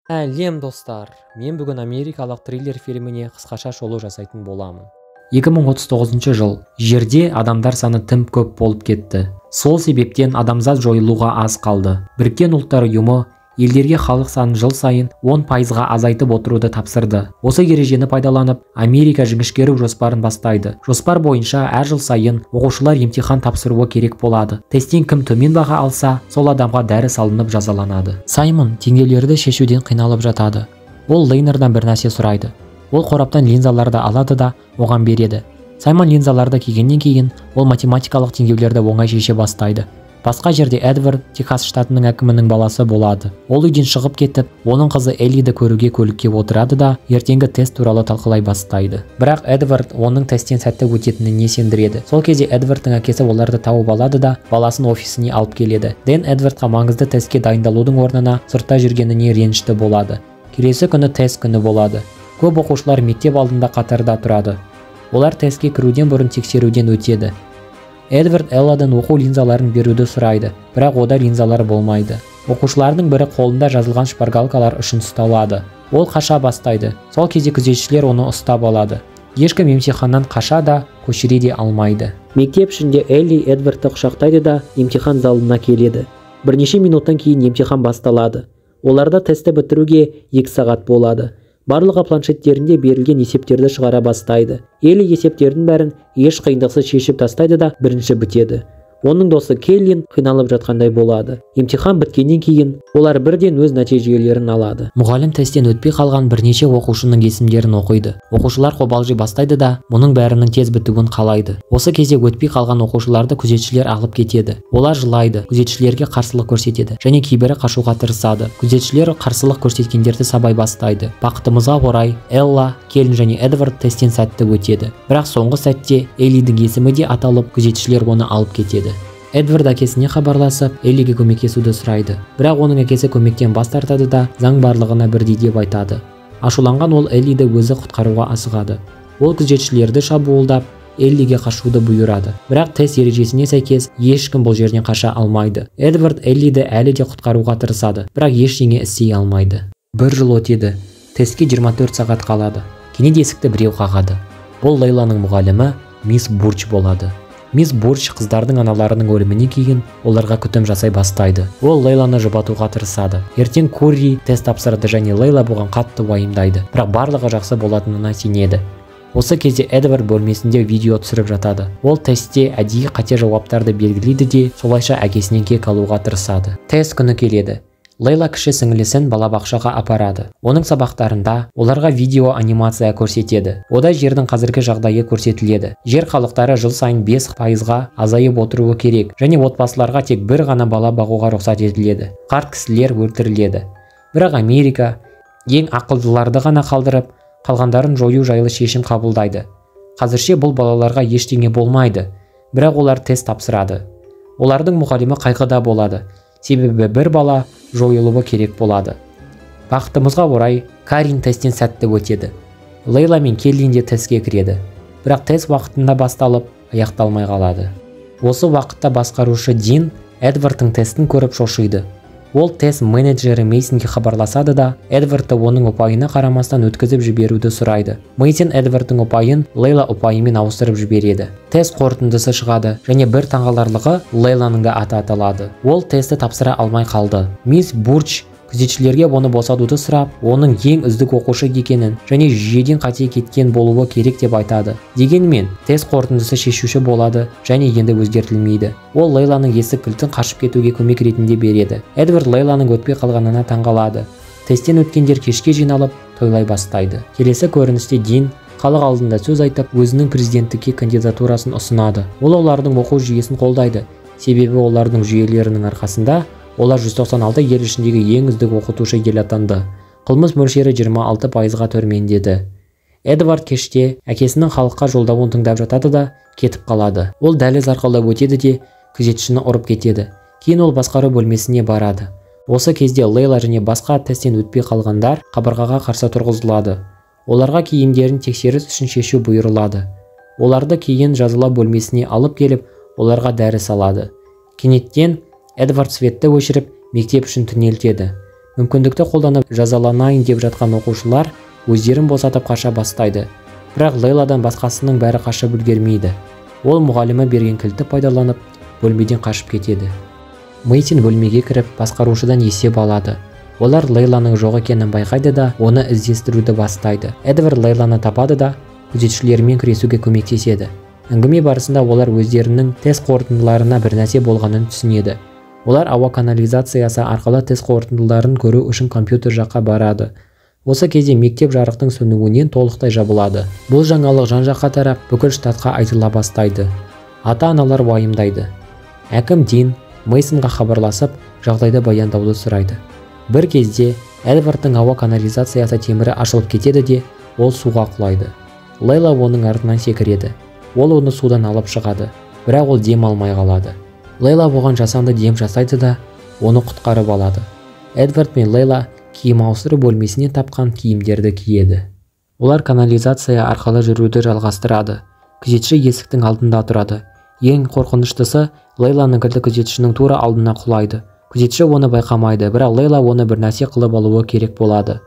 Сәлем, достар! Мен бүгін америкалық триллер фильміне қысқаша шолу жасайтын боламын. 2039 жыл. Жерде адамдар саны тым көп болып кетті. Сол себептен адамзат жойылуға аз қалды. Біріккен Ұлттар Ұйымы елдерге халық санын жыл сайын 10%-ға азайтып отыруды тапсырды. Осы ережені пайдаланып, Америка жіңішкеру жоспарын бастайды. Жоспар бойынша әр жыл сайын оқушылар емтихан тапсыруы керек болады. Тесттен кім төмен баға алса, сол адамға дәрі салынып жазаланады. Саймон теңдеулерді шешуден қиналып жатады. Ол Лейнердан бір нәрсе сұрайды. Ол қораптан линзаларды алады да оған береді. Саймон линзаларды кигеннен кейін ол математикалық теңдеулерді оңай шеше бастайды. Басқа жерде Эдвард Техас штатының әкімінің баласы болады. Ол үйден шығып кетіп, оның қызы Эллиді көруге көлікке отырады да, ертеңгі тест туралы талқылай бастайды. Бірақ Эдвард оның тесттен сәтті өтетініне сендіреді. Сол кезде Эдвардтың әкесі оларды тауып алады да, баласын офисіне алып келеді. Дэн Эдвардқа маңызды тестке дайындалудың орнына сыртта жүргеніне ренішті болады. Келесі күні тест күні болады. Көп оқушылар мектеп алдында қатарда тұрады. Олар тестке кіруден бұрын тексеруден өтеді. Эдвард Элладан оқу линзаларын беруді сұрайды, бірақ ода линзалар болмайды. Оқушылардың бірі қолында жазылған шпаргалкалар үшін ұсталады. Ол қаша бастайды. Сол кезде күзетшілер оны ұстап алады. Ешкім емтиханнан қаша да, көшіре де алмайды. Мектеп ішінде Элли Эдвардты құшақтайды да емтихан залына келеді. Бірнеше минуттан кейін емтихан басталады. Оларда тестті бітіруге 2 сағат болады. Барлығы планшеттерінде берілген есептерді шығара бастайды. Элли есептердің бәрін еш қиындықсыз шешіп тастайды да бірінші бітеді. Оның досы Келлин қиналып жатқандай болады. Емтихан біткеннен кейін олар бірден өз нәтижелерін алады. Мұғалім тесттен өтпей қалған бірнеше оқушының есімдерін оқиды. Оқушылар қобалжи бастайды да мұның бәрінің тез бітуін қалайды. Осы кезде өтпей қалған оқушыларды күзетшілер алып кетеді. Олар жылайды, күзетшілерге қарсылық көрсетеді және кейбірі қашуға тырысады. Күзетшілер қарсылық көрсеткендерді сабай бастайды. Бақытымызға орай, Элла, Келлин және Эдвард тесттен сәтті өтеді. Бірақ соңғы сәтте Эллидің есімі де аталып, күзетшілер оны алып кетеді. Эдвард әкесіне хабарласып, Эллиге көмектесуді сұрайды. Бірақ оның әкесі көмектен бас тартады да заң барлығына бірдей деп айтады. Ашуланған ол Эллиді өзі құтқаруға асығады. Ол күзетшілерді шабуылдап, Эллиге қашуды бұйырады. Бірақ тест ережесіне сәйкес ешкім бұл жерден қаша алмайды. Эдвард Эллиді әлі де құтқаруға тырысады, бірақ ештеңе істей алмайды. Бір жыл өтеді. Тестке 24 сағат қалады. Кенет есікті біреу қағады. Бұл Лейланың мұғалімі мисс Бурч болады. Мисс Бурч қыздардың аналарының өліміне кейін оларға күтім жасай бастайды. Ол Лейланы жұбатуға тырысады. Ертең Курри тест тапсырады және Лейла бұған қатты уайымдайды. Бірақ барлығы жақсы болатынына сенеді. Осы кезде Эдвард бөлмесінде видео түсіріп жатады. Ол тестте әдейі қате жауаптарды белгілейді де, солайша әкесінен кек алуға тырысады. Тест күні келеді. Лейла кіші сіңілісін балабақшаға апарады. Оның сабақтарында оларға видео анимация көрсетеді. Ода жердің қазіргі жағдайы көрсетіледі. Жер халықтары жыл сайын 5%-ға азайып отыруы керек және отбасыларға тек бір ғана бала бағуға рұқсат етіледі. Қарт кісілер өлтіріледі. Бірақ Америка ең ақылдыларды ғана қалдырып, қалғандарын жою жайлы шешім қабылдайды. Қазірше бұл балаларға ештеңе болмайды, бірақ олар тест тапсырады. Олардың мұғалімі қайғыда болады. Себебі бір бала жойылуы керек болады. Бақытымызға орай, Карин тесттен сәтті өтеді. Лейла мен Келлин де тестке кіреді. Бірақ тест уақытында басталып, аяқталмай қалады. Осы уақытта басқарушы Дин Эдвардтың тестін көріп шошиды. Ол тест менеджері Мейсонге хабарласады да, Эдвардты оның ұпайына қарамастан өткізіп жіберуді сұрайды. Мейсон Эдвардтың ұпайын Лейла ұпайымен ауыстырып жібереді. Тест қорытындысы шығады және бір таңғаларлығы Лейланың да аты аталады. Ол тестті тапсыра алмай қалды. Мисс Бурч күзетшілерге оны босатуды сұрап, оның ең үздік оқушы екенін және жүйеден қате кеткен болуы керек деп айтады. Дегенмен, тест қорытындысы шешуші болады және енді өзгертілмейді. Ол Лейланың есік кілтін қашып кетуге көмек ретінде береді. Эдвард Лейланың өтпей қалғанына таңғалады. Тесттен өткендер кешке жиналып, тойлай бастайды. Келесі көріністе Дин халық алдында сөз айтып, өзінің президенттікке кандидатурасын ұсынады. Ол олардың оқу жүйесін қолдайды, себебі олардың жүйелерінің арқасында олар 196 ел ішіндегі ең үздік оқытушы ел атанды. Қылмыс мөлшері 26%-ға төмендеді. Эдвард кеште әкесінің халыққа жолдауын тыңдап жатады да кетіп қалады. Ол дәліз арқылы өтеді де күзетшіні ұрып кетеді. Кейін ол басқару бөлмесіне барады. Осы кезде Лейла және басқа тесттен өтпей қалғандар қабырғаға қарсы тұрғызылады. Оларға киімдерін тексеріс үшін шешу бұйырылады. Оларды кейін жазалау бөлмесіне алып келіп, оларға дәрі салады. Кенеттен Эдвард светті өшіріп, мектеп үшін түнелтеді. Мүмкіндікті қолданып жазаланайын деп жатқан оқушылар өздерін босатып қаша бастайды. Бірақ Лейладан басқасының бәрі қашып үлгермейді. Ол мұғалімі берген кілтті пайдаланып, бөлмеден қашып кетеді. Мейсон бөлмеге кіріп, басқарушыдан есеп алады. Олар Лейланың жоқ екенін байқайды да, оны іздестіруді бастайды. Эдвард Лейланы табады да, күзетшілермен күресуге көмектеседі. Әңгіме барысында олар өздерінің тест қорытындыларына бір нәрсе болғанын түсінеді. Олар ауа канализациясы арқылы тест қорытындыларын көру үшін компьютер жаққа барады. Осы кезде мектеп жарықтың сөнуінен толықтай жабылады. Бұл жаңалық жан-жаққа тарап, бүкіл штатқа айтыла бастайды. Ата-аналар уайымдайды. Әкім Дин Мейсонға хабарласып, жағдайды баяндауды сұрайды. Бір кезде Эдвардтың ауа канализациясы темірі ашылып кетеді де, ол суға құлайды. Лейла оның артынан секіреді. Ол оны судан алып шығады, бірақ ол дем алмай қалады. Лейла оған жасанды дем жасайды да, оны құтқарып алады. Эдвард пен Лейла киім ауыстыру бөлмесінен тапқан киімдерді киеді. Олар канализация арқылы жүруді жалғастырады. Күзетші есіктің алдында тұрады. Ең қорқыныштысы, Лейланың кілті күзетшінің тура алдына құлайды. Күзетші оны байқамайды, бірақ Лейла оны бір нәрсе қылып алуы керек болады.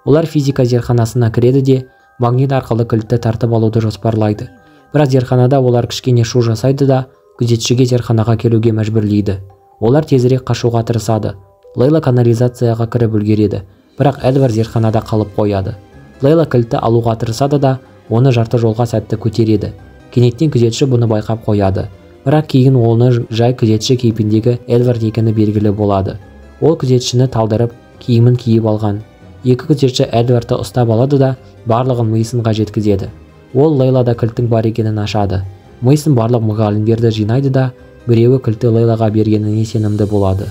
Олар физика зертханасына кіреді де, магнит арқылы кілтті тартып алуды жоспарлайды. Бірақ зертханада олар кішкене шу жасайды да, күзетшіге зертханаға келуге мәжбүрлейді. Олар тезірек қашуға тырысады. Лейла канализацияға кіріп үлгереді, бірақ Эдвард зертханада қалып қояды. Лейла кілтті алуға тырысады да, оны жарты жолға сәтті көтереді. Кенеттен күзетші бұны байқап қояды. Бірақ кейін оны жай күзетші кейпіндегі Эдвард екені белгілі болады. Ол күзетшіні талдырып, киімін киіп алған. Екі күзетші Эдвардты ұстап алады да, барлығын Мейсонға жеткізеді. Ол Лейлада кілттің бар екенін ашады. Мейсон барлық мұғалімдерді жинайды да, біреуі кілтті Лейлаға бергеніне сенімді болады.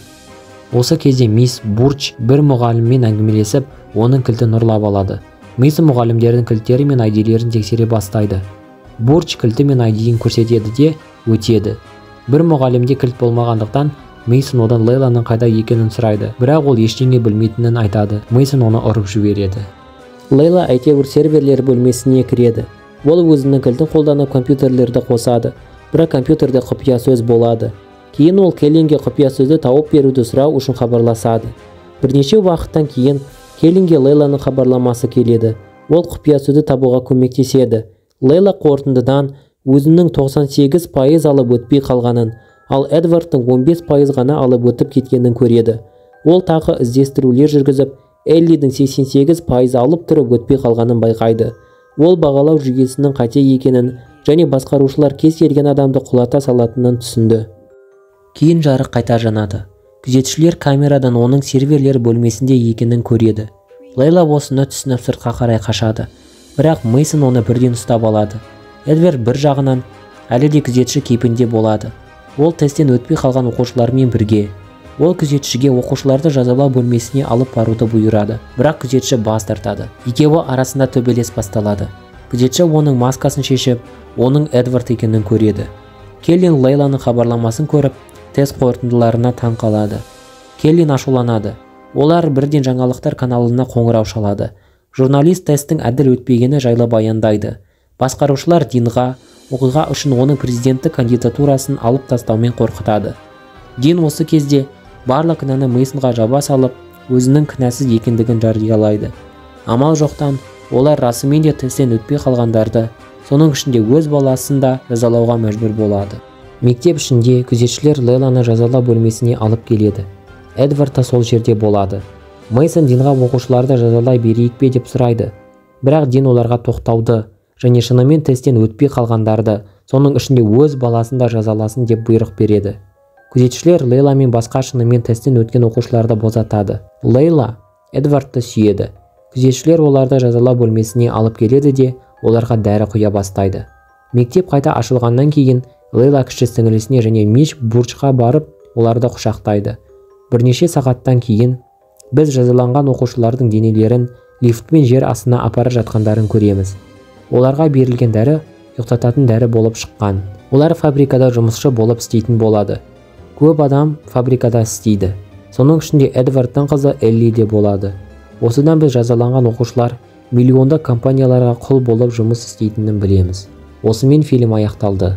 Осы кезде мисс Бурч бір мұғаліммен әңгімелесіп, оның кілтін ұрлап алады. Мейсон мұғалімдердің кілттері мен айдилерін тексере бастайды. Бурч кілті мен айдиін көрсетеді де, өтеді. Бір мұғалімде кілт болмағандықтан, Мейсон одан Лейланың қайда екенін сұрайды. Бірақ ол ештеңе білмейтінін айтады. Мейсон оны ұрып жібереді. Лейла әйтеуір серверлер бөлмесіне кіреді. Ол өзінің кілтін қолданып компьютерлерді қосады. Бірақ компьютерде құпия сөз болады. Кейін ол Келлинге құпия сөзді тауып беруді сұрау үшін хабарласады. Бірнеше уақыттан кейін Келлинге Лейланың хабарламасы келеді. Ол құпия сөзді табуға көмектеседі. Лейла қорытындыдан өзінің 98% алып өтпей қалғанын, ал Эдвардтың 15% ғана алып өтіп кеткенін көреді. Ол тағы іздестірулер жүргізіп, Эллидің 88% алып тұрып өтпей қалғанын байқайды. Ол бағалау жүйесінің қате екенін және басқарушылар кез келген адамды құлата салатынын түсінді. Кейін жарық қайта жанады. Күзетшілер камерадан оның серверлер бөлмесінде екенін көреді. Лейла осыны түсініп сыртқа қарай қашады. Бірақ Мейсон оны бірден ұстап алады. Эдвард бір жағынан әлі де күзетші кейпінде болады. Ол тесттен өтпей қалған оқушылармен бірге. Ол күзетшіге оқушыларды жазалау бөлмесіне алып баруды бұйырады. Бірақ күзетші бас тартады. Екеуі арасында төбелес басталады. Күзетші оның маскасын шешіп, оның Эдвард екенін көреді. Келлин Лейланың хабарламасын көріп, тест қорытындыларына таң қалады. Келлин ашуланады. Олар бірден жаңалықтар каналына қоңырау шалады. Журналист тесттің әділ өтпегені жайлы баяндайды. Басқарушылар Динға оқиға үшін оның президенттік кандидатурасын алып тастаумен қорқытады. Дин осы кезде барлық кінәні Мейсонға жаба салып, өзінің кінәсіз екендігін жариялайды. Амал жоқтан олар расымен де тесттен өтпей қалғандарды, соның ішінде өз баласын да жазалауға мәжбүр болады. Мектеп ішінде күзетшілер Лейланы жазалау бөлмесіне алып келеді. Эдвард та сол жерде болады. Мейсон Динға оқушыларды жазалай берейік пе деп сұрайды. Бірақ Дин оларға тоқтауды және шынымен тесттен өтпей қалғандарды, соның ішінде өз баласын да жазаласын деп бұйрық береді. Күзетшілер Лейла мен басқа шынымен тесттен өткен оқушыларды босатады. Лейла Эдвардты сүйеді. Күзетшілер оларды жазалау бөлмесіне алып келеді де, оларға дәрі құя бастайды. Мектеп қайта ашылғаннан кейін Лейла кіші сіңілісіне және Мич Бурчқа барып, оларды құшақтайды. Бірнеше сағаттан кейін біз жазаланған оқушылардың денелерін лифтпен жер астына апара жатқандарын көреміз. Оларға берілген дәрі ұйықтататын дәрі болып шыққан. Олар фабрикада жұмысшы болып істейтін болады. Көп адам фабрикада істейді. Соның ішінде Эдвардтың қызы Элли де болады. Осыдан біз жазаланған оқушылар миллиондық компанияларға құл болып жұмыс істейтінін білеміз. Осымен фильм аяқталды.